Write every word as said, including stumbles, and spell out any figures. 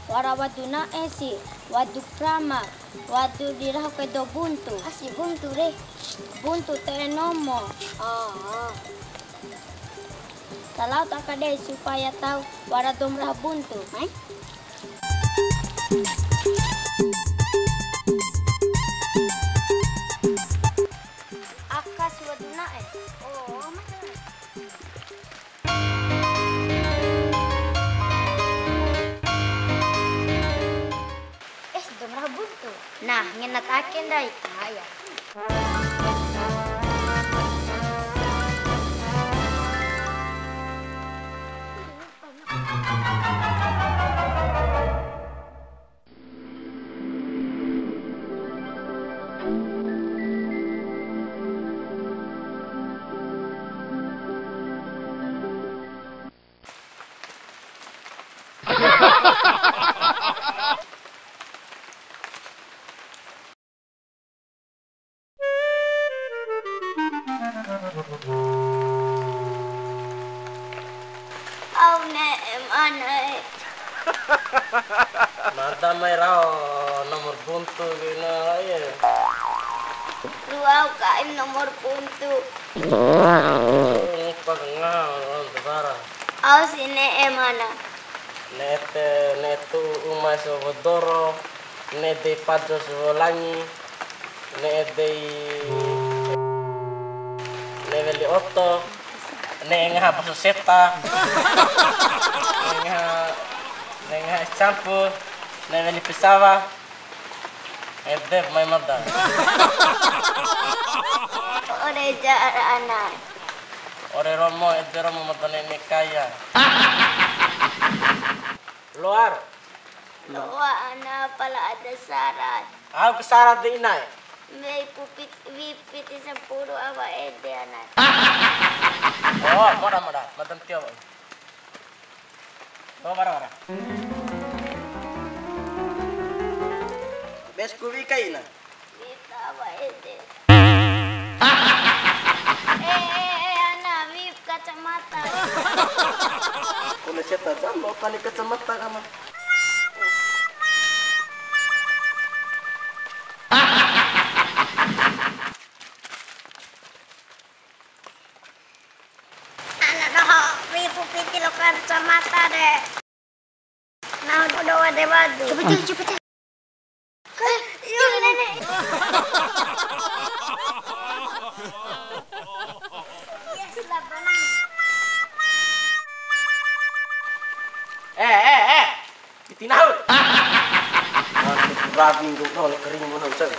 Wara wadu na'e si, wadu krama, wadu di raho kai dou buntu. Asi buntu re. Buntu te'e nomo. Ah, ah. Talao ta aka dei supaya tau wara dou ma raho buntu. Mai. Aka si wadu na'e. Oh, mas. Eh, si dou ma raho buntu. Nah, ngena ta ake ndai. Ah, iya. Au ne'e ma ana e. Mada mai rau nomor buntu ke na, iya. Ru'u au kaim nomor buntu. Ngupa ka ngaha, wara. Au si ne'e ma ana. Ne'e te, ne'e tu'u uma si wa'u doro, ne'e dei pajo si wa'u langi, ne'e dei, ne'e weli oto, ne'e ngaha baso seta, ne'e ngaha, ne'e ngaha es campur, ne'e weli pesawa. Ede mai mada. Ore ja ara ana. Ore romo, ede romo mada ne'e kaya. Loar. Loa ana, pala ada syarat. Au ke syarat de ina e? Mbei pupit, wi'i piti sampuru awa ede ana. Oh, mada, mada. Mada tio, Bang. Oh, bara, bara. Bes ku wi'i kai na. Wi'i ta awa ede. Eh, eh, eh, ana, wi'i kacamata. Kone seta jam, lo kali kacamata kama. Ana doho, wi'i pu piti lo kacamata de. Nah, udah ada baju. Cepet, cepet, cepet. Eh, iya, nenek. Iya, sudah benar. Eh, eh, eh. Iti nahu. Rabi nggo kering mun cek.